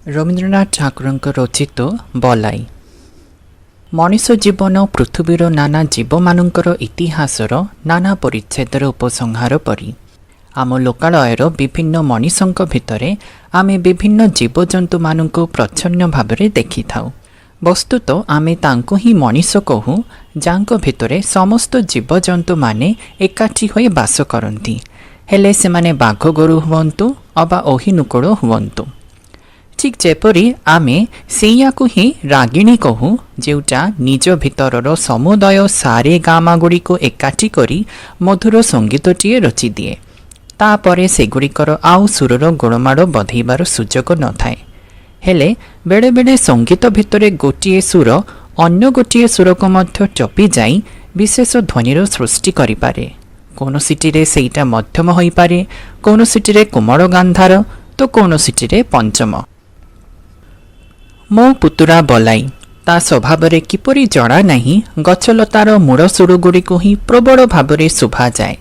ରବୀନ୍ଦ୍ରନାଥ ଠାକୁରଙ୍କ ରଚିତ ବଲାଇ। ମଣିଷ ଜୀବନ ପୃଥିବୀର ନାନା ଜୀବମାନଙ୍କର ଇତିହାସର ନାନା ପରିଚ୍ଛେଦର ଉପସଂହାର ପରି। ଆମ ଲୋକାଳୟର ବିଭିନ୍ନ ମଣିଷଙ୍କ ଭିତରେ ଆମେ ବିଭିନ୍ନ ଜୀବଜନ୍ତୁମାନଙ୍କୁ ପ୍ରଚ୍ଛନ୍ନ ଭାବରେ ଦେଖିଥାଉ। ବସ୍ତୁତଃ ଆମେ ତାଙ୍କୁ ହିଁ ମଣିଷ କହୁ, ଯାହାଙ୍କ ଭିତରେ ସମସ୍ତ ଜୀବଜନ୍ତୁମାନେ ଏକାଠି ହୋଇ ବାସ କରନ୍ତି, ହେଲେ ସେମାନେ ବାଘ ଗୋରୁ ହୁଅନ୍ତୁ ଅବା ଅହିନୁକୁଳ ହୁଅନ୍ତୁ। ଠିକ୍ ଯେପରି ଆମେ ସେଇଆକୁ ହିଁ ରାଗିଣୀ କହୁ, ଯେଉଁଟା ନିଜ ଭିତରର ସମୁଦୟ ସାରେ ଗାମା ଗୁଡ଼ିକୁ ଏକାଠି କରି ମଧୁର ସଙ୍ଗୀତଟିଏ ରଚିଦିଏ। ତାପରେ ସେଗୁଡ଼ିକର ଆଉ ସୁରର ଗୋଳମାଳ ବଧେଇବାର ସୁଯୋଗ ନଥାଏ। ହେଲେ ବେଳେବେଳେ ସଙ୍ଗୀତ ଭିତରେ ଗୋଟିଏ ସୁର ଅନ୍ୟ ଗୋଟିଏ ସୁରକୁ ମଧ୍ୟ ଟପି ଯାଇ ବିଶେଷ ଧ୍ୱନିର ସୃଷ୍ଟି କରିପାରେ। କୌଣସିଟିରେ ସେଇଟା ମଧ୍ୟମ ହୋଇପାରେ, କୌଣସିଟିରେ କୋମଳ ଗାନ୍ଧାର ତ କୌଣସିଟିରେ ପଞ୍ଚମ। ମୋ ପୁତୁରା ବଲାଇ ତା ସ୍ୱଭାବରେ କିପରି ଜଣା ନାହିଁ, ଗଛଲତାର ମୂଳ ସୁରୁଗୁଡ଼ିକୁ ହିଁ ପ୍ରବଳ ଭାବରେ ଶୁଭାଯାଏ।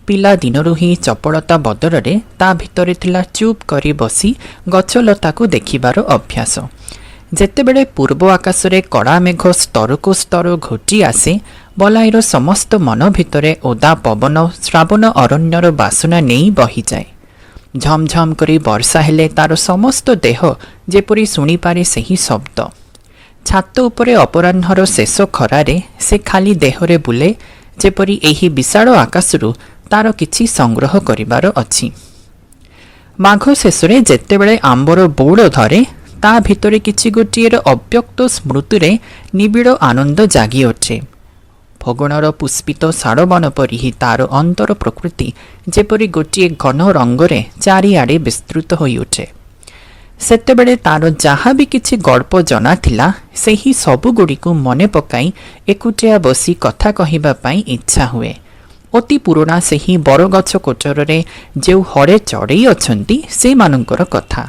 ପିଲାଦିନରୁ ହିଁ ଚପଳତା ବଦଳରେ ତା ଭିତରେ ଥିଲା ଚୁପ୍ କରି ବସି ଗଛଲତାକୁ ଦେଖିବାର ଅଭ୍ୟାସ। ଯେତେବେଳେ ପୂର୍ବ ଆକାଶରେ କଳା ମେଘ ସ୍ତରକୁ ସ୍ତର ଘୋଟି ଆସେ, ବଲାଇର ସମସ୍ତ ମନ ଭିତରେ ଓଦା ପବନ ଶ୍ରାବଣ ଅରଣ୍ୟର ବାସନା ନେଇ ବହିଯାଏ। ଝମଝମ କରି ବର୍ଷା ହେଲେ ତାର ସମସ୍ତ ଦେହ ଯେପରି ଶୁଣିପାରେ ସେହି ଶବ୍ଦ। ଛାତ ଉପରେ ଅପରାହ୍ନର ଶେଷ ଖରାରେ ସେ ଖାଲି ଦେହରେ ବୁଲେ, ଯେପରି ଏହି ବିଶାଳ ଆକାଶରୁ ତାର କିଛି ସଂଗ୍ରହ କରିବାର ଅଛି। ମାଘ ଶେଷରେ ଯେତେବେଳେ ଆମ୍ବର ବଉଳ ଧରେ, ତା ଭିତରେ କିଛି ଗୋଟିଏର ଅବ୍ୟକ୍ତ ସ୍ମୃତିରେ ନିବିଡ଼ ଆନନ୍ଦ ଜାଗି ଉଠେ। ଫଗୁଣର ପୁଷ୍ପିତ ଶାଳବନ ପରି ହିଁ ତାର ଅନ୍ତର ପ୍ରକୃତି ଯେପରି ଗୋଟିଏ ଘନ ରଙ୍ଗରେ ଚାରିଆଡ଼େ ବିସ୍ତୃତ ହୋଇଉଠେ। ସେତେବେଳେ ତାର ଯାହା ବି କିଛି ଗଳ୍ପ ଜଣାଥିଲା, ସେହି ସବୁଗୁଡ଼ିକୁ ମନେ ପକାଇ ଏକୁଟିଆ ବସି କଥା କହିବା ପାଇଁ ଇଚ୍ଛା ହୁଏ। ଅତି ପୁରୁଣା ସେହି ବରଗଛ କୋଟରରେ ଯେଉଁ ହଳେ ଚଢ଼େଇ ଅଛନ୍ତି, ସେମାନଙ୍କର କଥା।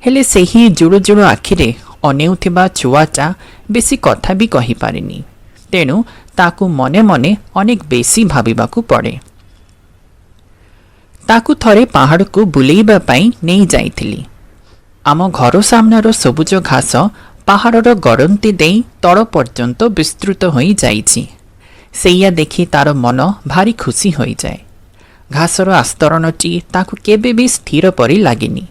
ହେଲେ ସେହି ଜୁଳୁଜୁଳୁ ଆଖିରେ ଅନେଉଥିବା ଛୁଆଟା ବେଶୀ କଥା ବି କହିପାରେନି। ତେଣୁ ତାକୁ ମନେ ମନେ ଅନେକ ବେଶୀ ଭାବିବାକୁ ପଡ଼େ। ତାକୁ ଥରେ ପାହାଡ଼କୁ ବୁଲେଇବା ପାଇଁ ନେଇ ଯାଇଥିଲି। ଆମ ଘର ସାମ୍ନାର ସବୁଜ ଘାସ ପାହାଡ଼ର ଗଡ଼ନ୍ତି ଦେଇ ତଳ ପର୍ଯ୍ୟନ୍ତ ବିସ୍ତୃତ ହୋଇ ଯାଇଛି। ସେଇଆ ଦେଖି ତାର ମନ ଭାରି ଖୁସି ହୋଇଯାଏ। ଘାସର ଆସ୍ତରଣଟି ତାକୁ କେବେ ବି ସ୍ଥିର ପରି ଲାଗେନି।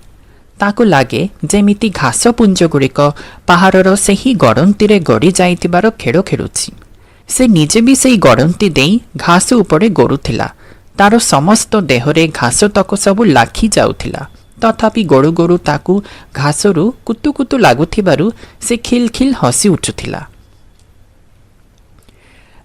ତାକୁ ଲାଗେ ଯେମିତି ଘାସ ପୁଞ୍ଜଗୁଡ଼ିକ ପାହାଡ଼ର ସେହି ଗଡ଼ନ୍ତିରେ ଗଡ଼ି ଯାଇଥିବାର ଖେଳ ଖେଳୁଛି। ସେ ନିଜେ ବି ସେଇ ଗଡ଼ନ୍ତି ଦେଇ ଘାସ ଉପରେ ଗଡ଼ୁଥିଲା। ତାର ସମସ୍ତ ଦେହରେ ଘାସତକ ସବୁ ଲାଖି ଯାଉଥିଲା। ତଥାପି ଗଡ଼ୁ ଗଡ଼ୁ ତାକୁ ଘାସରୁ କୁତୁ କୁତୁ ଲାଗୁଥିବାରୁ ସେ ଖିଲ୍ ଖିଲ୍ ହସି ଉଠୁଥିଲା।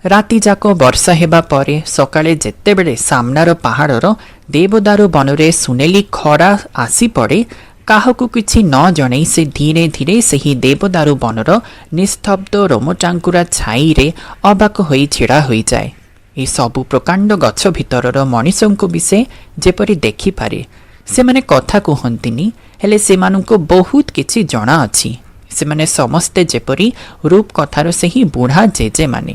ରାତିଯାକ ବର୍ଷା ହେବା ପରେ ସକାଳେ ଯେତେବେଳେ ସାମ୍ନାର ପାହାଡ଼ର ଦେବଦାରୁ ବନରେ ସୁନେଲି ଖରା ଆସିପଡ଼େ, କାହାକୁ କିଛି ନ ଜଣେଇ ସେ ଧୀରେ ଧୀରେ ସେହି ଦେବଦାରୁ ବନର ନିସ୍ତବ୍ଧ ରୋମଟାଙ୍କୁରା ଛାଇରେ ଅବାକ ହୋଇ ଛିଡ଼ା ହୋଇଯାଏ। ଏ ସବୁ ପ୍ରକାଣ୍ଡ ଗଛ ଭିତରର ମଣିଷଙ୍କୁ ବି ସେ ଯେପରି ଦେଖିପାରେ। ସେମାନେ କଥା କୁହନ୍ତିନି, ହେଲେ ସେମାନଙ୍କୁ ବହୁତ କିଛି ଜଣାଅଛି। ସେମାନେ ସମସ୍ତେ ଯେପରି ରୂପକଥାର ସେହି ବୁଢ଼ା ଜେଜେମାନେ।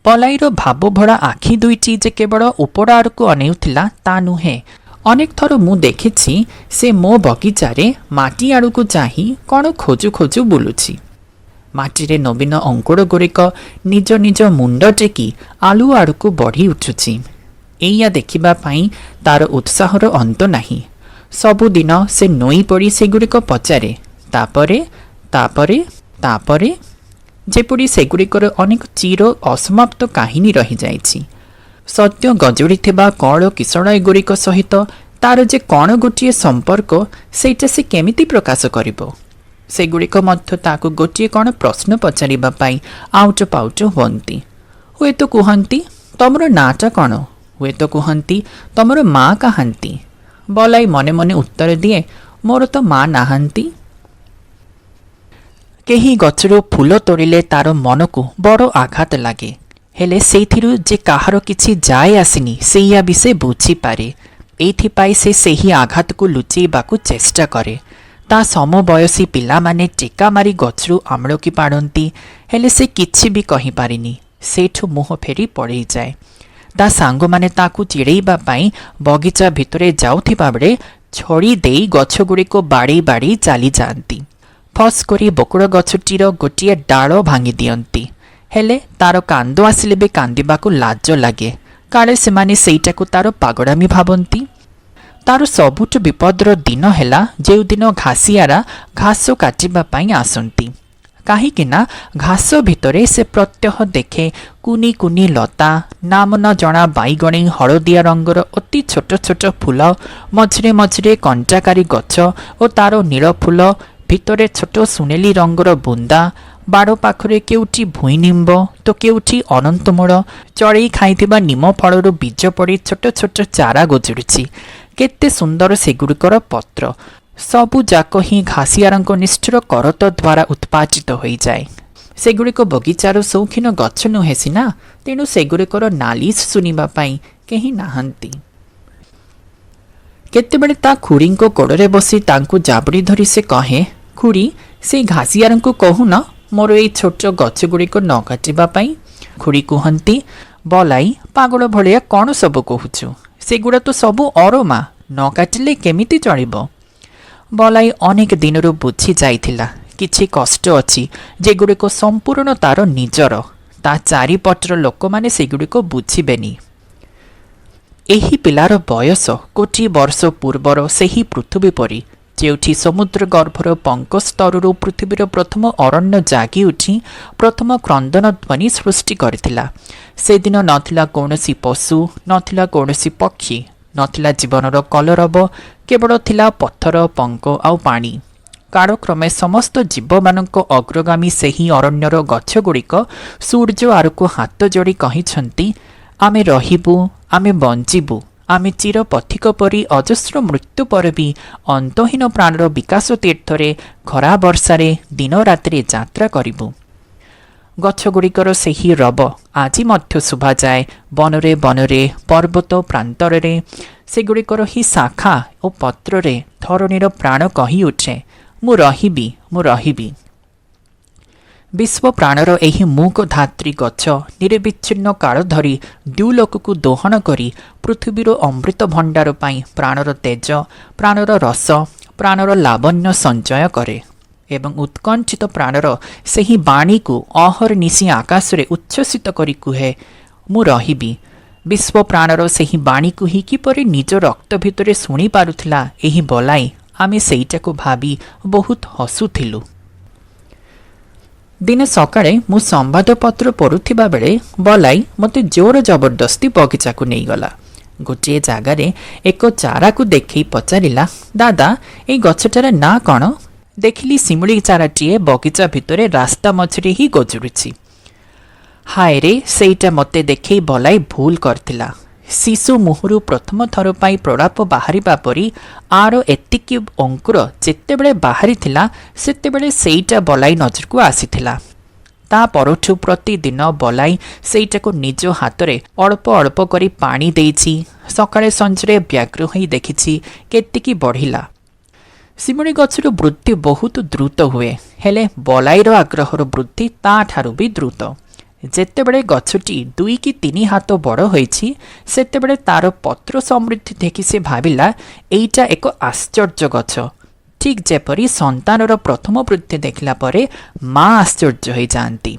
ବଲାଇର ଭାବଭରା ଆଖି ଦୁଇଟି ଯେ କେବଳ ଉପର ଆଡ଼କୁ ଅନେଉଥିଲା ତା ନୁହେଁ। ଅନେକ ଥର ମୁଁ ଦେଖିଛି, ସେ ମୋ ବଗିଚାରେ ମାଟି ଆଡ଼କୁ ଚାହିଁ କ'ଣ ଖୋଜୁ ଖୋଜୁ ବୁଲୁଛି। ମାଟିରେ ନବୀନ ଅଙ୍କୁରଗୁଡ଼ିକ ନିଜ ନିଜ ମୁଣ୍ଡ ଟେକି ଆଲୁଅ ଆଡ଼କୁ ବଢ଼ି ଉଠୁଛି, ଏଇଆ ଦେଖିବା ପାଇଁ ତାର ଉତ୍ସାହର ଅନ୍ତ ନାହିଁ। ସବୁଦିନ ସେ ନଇଁ ପଡ଼ି ସେଗୁଡ଼ିକ ପଚାରେ, ତାପରେ, ତାପରେ, ତାପରେ, ଯେପରି ସେଗୁଡ଼ିକର ଅନେକ ଚିର ଅସମାପ୍ତ କାহিନୀ ରହିଯାଇଛି। ସଦ୍ୟ ଗଜୁଡ଼ିଥିବା କଅଁଳ କିଶଳୟଗୁଡ଼ିକ ସହିତ ତାର ଯେ କ'ଣ ଗୋଟିଏ ସମ୍ପର୍କ, ସେଇଟା ସେ କେମିତି ପ୍ରକାଶ କରିବ? ସେଗୁଡ଼ିକ ମଧ୍ୟ ତାକୁ ଗୋଟିଏ କ'ଣ ପ୍ରଶ୍ନ ପଚାରିବା ପାଇଁ ଆଉଟ ପାଉଟ ହୁଅନ୍ତି। ହୁଏତ କୁହନ୍ତି, "ତମର ନାଁଟା କ'ଣ?" ହୁଏତ କୁହନ୍ତି, "ତମର ମା କାହାନ୍ତି?" ବଲାଇ ମନେ ମନେ ଉତ୍ତର ଦିଏ, "ମୋର ତ ମା ନାହାନ୍ତି।" କେହି ଗଛରୁ ଫୁଲ ତୋଳିଲେ ତାର ମନକୁ ବଡ଼ ଆଘାତ ଲାଗେ। ହେଲେ ସେଇଥିରୁ ଯେ କାହାର କିଛି ଯାଏ ଆସିନି, ସେଇଆ ବି ସେ ବୁଝିପାରେ। ଏଇଥିପାଇଁ ସେ ସେହି ଆଘାତକୁ ଲୁଚେଇବାକୁ ଚେଷ୍ଟା କରେ। ତା ସମବୟସୀ ପିଲାମାନେ ଟେକା ମାରି ଗଛରୁ ଆମଳକି ପାଡ଼ନ୍ତି, ହେଲେ ସେ କିଛି ବି କହିପାରେନି। ସେଇଠୁ ମୁହଁ ଫେରି ପଳେଇଯାଏ। ତା ସାଙ୍ଗମାନେ ତାକୁ ଚିଡ଼େଇବା ପାଇଁ ବଗିଚା ଭିତରେ ଯାଉଥିବା ବେଳେ ଛଡ଼ି ଦେଇ ଗଛଗୁଡ଼ିକୁ ବାଡ଼େଇ ବାଡ଼େଇ ଚାଲିଯାଆନ୍ତି। ଫସ୍ କରି ବକୁଳ ଗଛଟିର ଗୋଟିଏ ଡାଳ ଭାଙ୍ଗି ଦିଅନ୍ତି। ହେଲେ ତାର କାନ୍ଦ ଆସିଲେ ବି କାନ୍ଦିବାକୁ ଲାଜ ଲାଗେ, କାଳେ ସେମାନେ ସେଇଟାକୁ ତାର ପାଗଳାମି ଭାବନ୍ତି। ତାର ସବୁଠୁ ବିପଦର ଦିନ ହେଲା ଯେଉଁଦିନ ଘାସିଆରା ଘାସ କାଟିବା ପାଇଁ ଆସନ୍ତି। କାହିଁକିନା ଘାସ ଭିତରେ ସେ ପ୍ରତ୍ୟହ ଦେଖେ କୁନି କୁନି ଲତା, ନାମ ନ ଜଣା ବାଇଗଣୀ ହଳଦିଆ ରଙ୍ଗର ଅତି ଛୋଟ ଛୋଟ ଫୁଲ, ମଝିରେ ମଝିରେ କଣ୍ଟାକାରୀ ଗଛ ଓ ତାର ନୀଳ ଫୁଲ ଭିତରେ ଛୋଟ ସୁନେଲି ରଙ୍ଗର ବୁନ୍ଦା, ବାଡ଼ ପାଖରେ କେଉଁଠି ଭୂଇଁ ନିମ୍ବ ତ କେଉଁଠି ଅନନ୍ତମୂଳ, ଚଢ଼େଇ ଖାଇଥିବା ନିମ ଫଳରୁ ବୀଜ ପଡ଼ି ଛୋଟ ଛୋଟ ଚାରା ଗଜୁରୁଛି। କେତେ ସୁନ୍ଦର ସେଗୁଡ଼ିକର ପତ୍ର! ସବୁଯାକ ହିଁ ଘାସିଆରଙ୍କ ନିଷ୍ଠୁର କରତ ଦ୍ୱାରା ଉତ୍ପାଦିତ ହୋଇଯାଏ। ସେଗୁଡ଼ିକ ବଗିଚାର ସୌଖିନ ଗଛ ନୁହେଁ ସିନା, ତେଣୁ ସେଗୁଡ଼ିକର ନାଲିସ ଶୁଣିବା ପାଇଁ କେହି ନାହାନ୍ତି। କେତେବେଳେ ତା ଖୁଡ଼ୀଙ୍କ କୋଡ଼ରେ ବସି ତାଙ୍କୁ ଜାବୁଡ଼ି ଧରି ସେ କହେ, "ଖୁଡ଼ୀ, ସେଇ ଘାସିଆରଙ୍କୁ କହୁନ ମୋର ଏଇ ଛୋଟ ଗଛଗୁଡ଼ିକ ନ କାଟିବା ପାଇଁ।" ଖୁଡ଼ୀ କୁହନ୍ତି, "ବଲାଇ, ପାଗଳ ଭଳିଆ କ'ଣ ସବୁ କହୁଛୁ? ସେଗୁଡ଼ା ତ ସବୁ ଅରମା, ନ କାଟିଲେ କେମିତି ଚଳିବ?" ବଲାଇ ଅନେକ ଦିନରୁ ବୁଝି ଯାଇଥିଲା କିଛି କଷ୍ଟ ଅଛି ଯେଗୁଡ଼ିକ ସମ୍ପୂର୍ଣ୍ଣ ତାର ନିଜର, ତା ଚାରିପଟର ଲୋକମାନେ ସେଗୁଡ଼ିକ ବୁଝିବେନି। ଏହି ପିଲାର ବୟସ କୋଟି ବର୍ଷ ପୂର୍ବର ସେହି ପୃଥିବୀ ପରି, ଯେଉଁଠି ସମୁଦ୍ର ଗର୍ଭର ପଙ୍କ ସ୍ତରରୁ ପୃଥିବୀର ପ୍ରଥମ ଅରଣ୍ୟ ଜାଗି ଉଠି ପ୍ରଥମ କ୍ରନ୍ଦନ ଧ୍ୱନି ସୃଷ୍ଟି କରିଥିଲା। ସେଦିନ ନଥିଲା କୌଣସି ପଶୁ, ନଥିଲା କୌଣସି ପକ୍ଷୀ, ନଥିଲା ଜୀବନର କଲରବ, କେବଳ ଥିଲା ପଥର, ପଙ୍କ ଆଉ ପାଣି। କାଳକ୍ରମେ ସମସ୍ତ ଜୀବମାନଙ୍କ ଅଗ୍ରଗାମୀ ସେହି ଅରଣ୍ୟର ଗଛଗୁଡ଼ିକ ସୂର୍ଯ୍ୟ ଆଡ଼କୁ ହାତ ଯୋଡ଼ି କହିଛନ୍ତି, "ଆମେ ରହିବୁ, ଆମେ ବଞ୍ଚିବୁ, ଆମେ ଚିର ପଥିକ ପରି ଅଜସ୍ର ମୃତ୍ୟୁ ପରେ ବି ଅନ୍ତହୀନ ପ୍ରାଣର ବିକାଶ ତୀର୍ଥରେ ଖରା ବର୍ଷାରେ ଦିନ ରାତିରେ ଯାତ୍ରା କରିବୁ।" ଗଛଗୁଡ଼ିକର ସେହି ରବ ଆଜି ମଧ୍ୟ ଶୁଭାଯାଏ ବନରେ ବନରେ, ପର୍ବତ ପ୍ରାନ୍ତରରେ। ସେଗୁଡ଼ିକର ହିଁ ଶାଖା ଓ ପତ୍ରରେ ଧରଣୀର ପ୍ରାଣ କହି ଉଠେ, "ମୁଁ ରହିବି, ମୁଁ ରହିବି।" ବିଶ୍ୱ ପ୍ରାଣର ଏହି ମୂକ ଧାତ୍ରୀ ଗଛ ନିରବିଚ୍ଛିନ୍ନ କାଳ ଧରି ଦ୍ୟୁଲୋକକୁ ଦୋହନ କରି ପୃଥିବୀର ଅମୃତ ଭଣ୍ଡାର ପାଇଁ ପ୍ରାଣର ତେଜ, ପ୍ରାଣର ରସ, ପ୍ରାଣର ଲାବଣ୍ୟ ସଞ୍ଚୟ କରେ ଏବଂ ଉତ୍କଣ୍ଠିତ ପ୍ରାଣର ସେହି ବାଣୀକୁ ଅହର୍ନିଶି ଆକାଶରେ ଉଚ୍ଛ୍ୱସିତ କରି କୁହେ, "ମୁଁ ରହିବି।" ବିଶ୍ୱ ପ୍ରାଣର ସେହି ବାଣୀକୁ ହିଁ କିପରି ନିଜ ରକ୍ତ ଭିତରେ ଶୁଣିପାରୁଥିଲା ଏହି ବଲାଇ, ଆମେ ସେଇଟାକୁ ଭାବି ବହୁତ ହସୁଥିଲୁ। ଦିନେ ସକାଳେ ମୁଁ ସମ୍ବାଦପତ୍ର ପଢ଼ୁଥିବା ବେଳେ ବଲାଇ ମୋତେ ଜୋର ଜବରଦସ୍ତି ବଗିଚାକୁ ନେଇଗଲା। ଗୋଟିଏ ଜାଗାରେ ଏକ ଚାରାକୁ ଦେଖେଇ ପଚାରିଲା, "ଦାଦା, ଏଇ ଗଛଟାର ନାଁ କ'ଣ?" ଦେଖିଲି ଶିମୁଳି ଚାରାଟିଏ ବଗିଚା ଭିତରେ ରାସ୍ତା ମଝିରେ ହିଁ ଗଜୁରୁଛି। ହାୟରେ, ସେଇଟା ମୋତେ ଦେଖେଇ ବଲାଇ ଭୁଲ କରିଥିଲା। ଶିଶୁ ମୁହଁରୁ ପ୍ରଥମ ଥର ପାଇଁ ପ୍ରଳାପ ବାହାରିବା ପରି ଆର ଏତିକି ଅଙ୍କୁର ଯେତେବେଳେ ବାହାରିଥିଲା, ସେତେବେଳେ ସେଇଟା ବଲାଇ ନଜରକୁ ଆସିଥିଲା। ତା ପରଠୁ ପ୍ରତିଦିନ ବଲାଇ ସେଇଟାକୁ ନିଜ ହାତରେ ଅଳ୍ପ ଅଳ୍ପ କରି ପାଣି ଦେଇଛି। ସକାଳେ ସଞ୍ଜରେ ବ୍ୟଗ୍ର ହୋଇ ଦେଖିଛି କେତିକି ବଢ଼ିଲା। ଶିମୁଳି ଗଛର ବୃଦ୍ଧି ବହୁତ ଦ୍ରୁତ ହୁଏ, ହେଲେ ବଲାଇର ଆଗ୍ରହର ବୃଦ୍ଧି ତାଠାରୁ ବି ଦ୍ରୁତ। ଯେତେବେଳେ ଗଛଟି 2 କି 3 ହାତ ବଡ଼ ହୋଇଛି, ସେତେବେଳେ ତାର ପତ୍ର ସମୃଦ୍ଧି ଦେଖି ସେ ଭାବିଲା, ଏଇଟା ଏକ ଆଶ୍ଚର୍ଯ୍ୟ ଗଛ। ଠିକ୍ ଯେପରି ସନ୍ତାନର ପ୍ରଥମ ବୃଦ୍ଧି ଦେଖିଲା ପରେ ମା ଆଶ୍ଚର୍ଯ୍ୟ ହୋଇଯାଆନ୍ତି।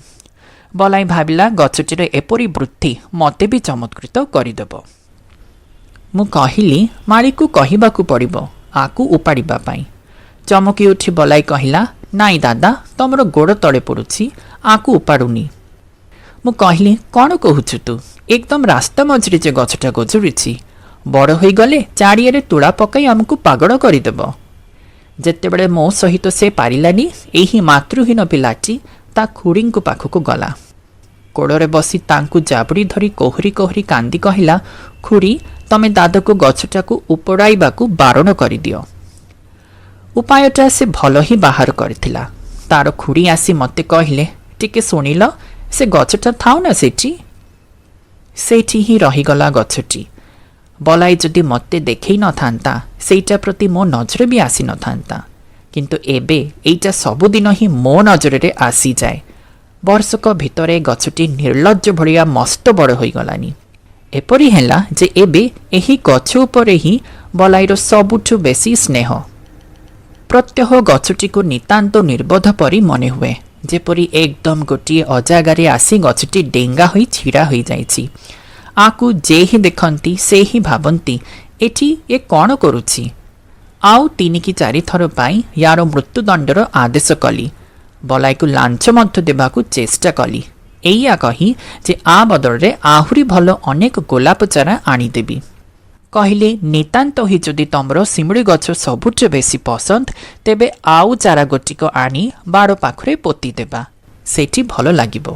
ବଲାଇ ଭାବିଲା ଗଛଟିର ଏପରି ବୃଦ୍ଧି ମୋତେ ବି ଚମତ୍କୃତ କରିଦେବ। ମୁଁ କହିଲି, "ମାଳିକୁ କହିବାକୁ ପଡ଼ିବ ଆକୁ ଉପାଡ଼ିବା ପାଇଁ।" ଚମକି ଉଠି ବଲାଇ କହିଲା, "ନାଇଁ ଦାଦା, ତମର ଗୋଡ଼ ତଳେ ପଡ଼ୁଛି, ଆକୁ ଉପାଡ଼ୁନି।" ମୁଁ କହିଲି, "କ'ଣ କହୁଛୁ ତୁ? ଏକଦମ ରାସ୍ତା ମଝିରେ ଯେ ଗଛଟା ଗଜୁରିଛି, ବଡ଼ ହୋଇଗଲେ ଚାରିଆଡ଼େ ତୁଳା ପକାଇ ଆମକୁ ପାଗଳ କରିଦେବ।" ଯେତେବେଳେ ମୋ ସହିତ ସେ ପାରିଲାନି, ଏହି ମାତୃହୀନ ପିଲାଟି ତା ଖୁଡ଼ୀଙ୍କ ପାଖକୁ ଗଲା। କୋଳରେ ବସି ତାଙ୍କୁ ଜାବୁଡ଼ି ଧରି କୋହରି କୋହରି କାନ୍ଦି କହିଲା, "ଖୁଡ଼ୀ, ତମେ ଦାଦାକୁ ଗଛଟାକୁ ଉପଡ଼ାଇବାକୁ ବାରଣ କରିଦିଅ।" ଉପାୟଟା ସେ ଭଲ ହିଁ ବାହାର କରିଥିଲା। ତାର ଖୁଡ଼ୀ ଆସି ମୋତେ କହିଲେ, "ଟିକେ ଶୁଣିଲ, ସେ ଗଛଟା ଥାଉ ନା ସେଠି।" ସେଇଠି ହିଁ ରହିଗଲା ଗଛଟି। ବଲାଇ ଯଦି ମୋତେ ଦେଖେଇ ନଥାନ୍ତା, ସେଇଟା ପ୍ରତି ମୋ ନଜର ବି ଆସିନଥାନ୍ତା। କିନ୍ତୁ ଏବେ ଏଇଟା ସବୁଦିନ ହିଁ ମୋ ନଜରରେ ଆସିଯାଏ। ବର୍ଷକ ଭିତରେ ଗଛଟି ନିର୍ଲଜ୍ଜ ଭଳିଆ ମସ୍ତ ବଡ଼ ହୋଇଗଲାନି। ଏପରି ହେଲା ଯେ ଏବେ ଏହି ଗଛ ଉପରେ ହିଁ ବଲାଇର ସବୁଠୁ ବେଶୀ ସ୍ନେହ। ପ୍ରତ୍ୟହ ଗଛଟିକୁ ନିତାନ୍ତ ନିର୍ବୋଧ ପରି ମନେ ହୁଏ, ଯେପରି ଏକଦମ ଗୋଟିଏ ଅଜାଗାରେ ଆସି ଗଛଟି ଡେଙ୍ଗା ହୋଇ ଛିଡ଼ା ହୋଇଯାଇଛି। ଆକୁ ଯେ ହିଁ ଦେଖନ୍ତି, ସେ ହିଁ ଭାବନ୍ତି, ଏଠି ଏ କ'ଣ କରୁଛି? ଆଉ 3 କି 4 ଥର ପାଇଁ ୟାର ମୃତ୍ୟୁଦଣ୍ଡର ଆଦେଶ କଲି। ବଲାଇକୁ ଲାଞ୍ଚ ମଧ୍ୟ ଦେବାକୁ ଚେଷ୍ଟା କଲି, ଏଇଆ କହି ଯେ ଆ ବଦଳରେ ଆହୁରି ଭଲ ଅନେକ ଗୋଲାପ ଚାରା ଆଣିଦେବି। କହିଲେ, ନିତାନ୍ତ ହିଁ ଯଦି ତମର ଶିମୁଳି ଗଛ ସବୁଠୁ ବେଶୀ ପସନ୍ଦ, ତେବେ ଆଉ ଚାରା ଗୋଟିକ ଆଣି ବାଡ଼ ପାଖରେ ପୋତି ଦେବା, ସେଠି ଭଲ ଲାଗିବ।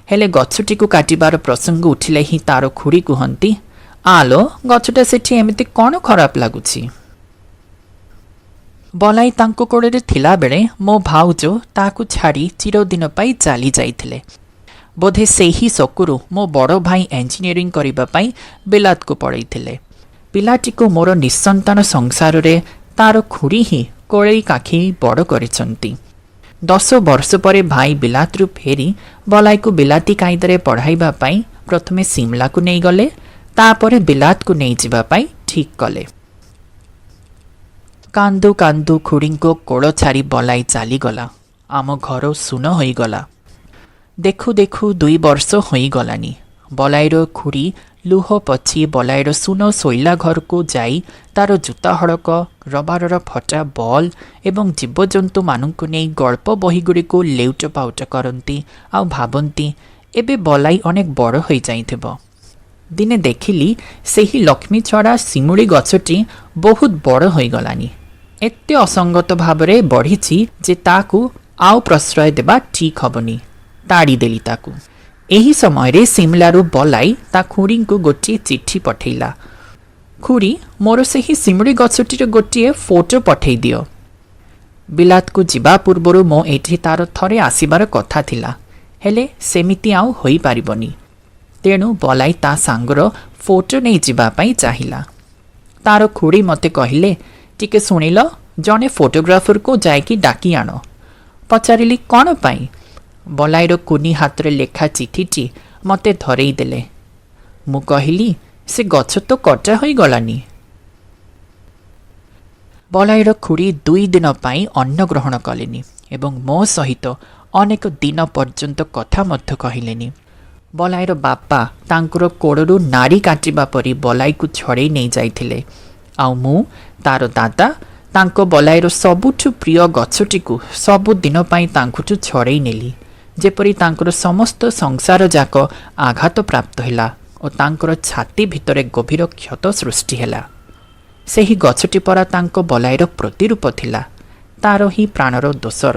ହେଲେ ଗଛଟିକୁ କାଟିବାର ପ୍ରସଙ୍ଗ ଉଠିଲେ ହିଁ ତାର ଖୁଡ଼ି କୁହନ୍ତି, ଆଲୋ, ଗଛଟା ସେଠି ଏମିତି କ'ଣ ଖରାପ ଲାଗୁଛି? ବଲାଇ ତାଙ୍କ କୋଳରେ ଥିଲାବେଳେ ମୋ ଭାଉଜ ତାକୁ ଛାଡ଼ି ଚିରଦିନ ପାଇଁ ଚାଲି ଯାଇଥିଲେ। ବୋଧେ ସେହି ଶୋକରୁ ମୋ ବଡ଼ ଭାଇ ଇଞ୍ଜିନିୟରିଂ କରିବା ପାଇଁ ବିଲାତକୁ ପଳେଇଥିଲେ। ପିଲାଟିକୁ ମୋର ନିଃସନ୍ତାନ ସଂସାରରେ ତାର ଖୁଡ଼ି ହିଁ କୋଳେଇ କାଖେଇ ବଡ଼ କରିଛନ୍ତି। 10 ବର୍ଷ ପରେ ଭାଇ ବିଲାତରୁ ଫେରି ବଲାଇକୁ ବିଲାତି କାଇଦାରେ ପଢ଼ାଇବା ପାଇଁ ପ୍ରଥମେ ସିମଲାକୁ ନେଇଗଲେ, ତାପରେ ବିଲାତକୁ ନେଇଯିବା ପାଇଁ ଠିକ୍ କଲେ। କାନ୍ଦୁ କାନ୍ଦୁ ଖୁଡ଼ିଙ୍କ କୋଳ ଛାଡ଼ି ବଲାଇ ଚାଲିଗଲା। ଆମ ଘର ଶୂନ ହୋଇଗଲା। ଦେଖୁ ଦେଖୁ 2 ବର୍ଷ ହୋଇଗଲାଣି। ବଲାଇର ଖୁଡ଼ି ଲୁହ ପୋଛି ବଲାଇର ଶୂନ ଶୋଇଲା ଘରକୁ ଯାଇ ତାର ଜୁତା ହଳକ, ରବାରର ଫଟା ବଲ୍ ଏବଂ ଜୀବଜନ୍ତୁମାନଙ୍କୁ ନେଇ ଗଳ୍ପ ବହିଗୁଡ଼ିକୁ ଲେଉଟ ପାଉଟ କରନ୍ତି ଆଉ ଭାବନ୍ତି, ଏବେ ବଲାଇ ଅନେକ ବଡ଼ ହୋଇଯାଇଥିବ। ଦିନେ ଦେଖିଲି, ସେହି ଲକ୍ଷ୍ମୀ ଛଡ଼ା ଶିମୁଳି ଗଛଟି ବହୁତ ବଡ଼ ହୋଇଗଲାଣି। ଏତେ ଅସଙ୍ଗତ ଭାବରେ ବଢ଼ିଛି ଯେ ତାକୁ ଆଉ ପ୍ରଶ୍ରୟ ଦେବା ଠିକ୍ ହେବନି। ତାଡ଼ିଦେଲି ତାକୁ। ଏହି ସମୟରେ ସିମଲାରୁ ବଲାଇ ତା ଖୁଡ଼ିଙ୍କୁ ଗୋଟିଏ ଚିଠି ପଠେଇଲା, ଖୁଡ଼ି, ମୋର ସେହି ଶିମୁଳି ଗଛଟିର ଗୋଟିଏ ଫଟୋ ପଠେଇ ଦିଅ। ବିଲାତକୁ ଯିବା ପୂର୍ବରୁ ମୋ ଏଠି ତାର ଥରେ ଆସିବାର କଥା ଥିଲା, ହେଲେ ସେମିତି ଆଉ ହୋଇପାରିବନି। ତେଣୁ ବଲାଇ ତା ସାଙ୍ଗର ଫଟୋ ନେଇ ଯିବା ପାଇଁ ଚାହିଁଲା। ତାର ଖୁଡ଼ି ମୋତେ କହିଲେ, ଟିକେ ଶୁଣିଲ, ଜଣେ ଫଟୋଗ୍ରାଫରକୁ ଯାଇକି ଡାକି ଆଣ। ପଚାରିଲି, କ'ଣ ପାଇଁ? ବଲାଇର କୁନି ହାତରେ ଲେଖା ଚିଠିଟି ମୋତେ ଧରେଇ ଦେଲେ। ମୁଁ କହିଲି, ସେ ଗଛ ତ କଟା ହୋଇଗଲାନି। ବଲାଇର ଖୁଡ଼ି 2 ଦିନ ପାଇଁ ଅନ୍ନ ଗ୍ରହଣ କଲେନି ଏବଂ ମୋ ସହିତ ଅନେକ ଦିନ ପର୍ଯ୍ୟନ୍ତ କଥା ମଧ୍ୟ କହିଲେନି। ବଲାଇର ବାପା ତାଙ୍କର କୋଳରୁ ନାଡ଼ି କାଟିବା ପରି ବଲାଇକୁ ଛଡ଼େଇ ନେଇଯାଇଥିଲେ। ଆଉ ମୁଁ, ତାର ଦାଦା, ତାଙ୍କ ବଲାଇର ସବୁଠୁ ପ୍ରିୟ ଗଛଟିକୁ ସବୁଦିନ ପାଇଁ ତାଙ୍କଠୁ ଛଡ଼େଇ ନେଲି, ଯେପରି ତାଙ୍କର ସମସ୍ତ ସଂସାର ଯାକ ଆଘାତ ପ୍ରାପ୍ତ ହେଲା ଓ ତାଙ୍କର ଛାତି ଭିତରେ ଗଭୀର କ୍ଷତ ସୃଷ୍ଟି ହେଲା। ସେହି ଗଛଟି ପରା ତାଙ୍କ ବଲାଇର ପ୍ରତିରୂପ ଥିଲା, ତାର ହିଁ ପ୍ରାଣର ଦୋସର।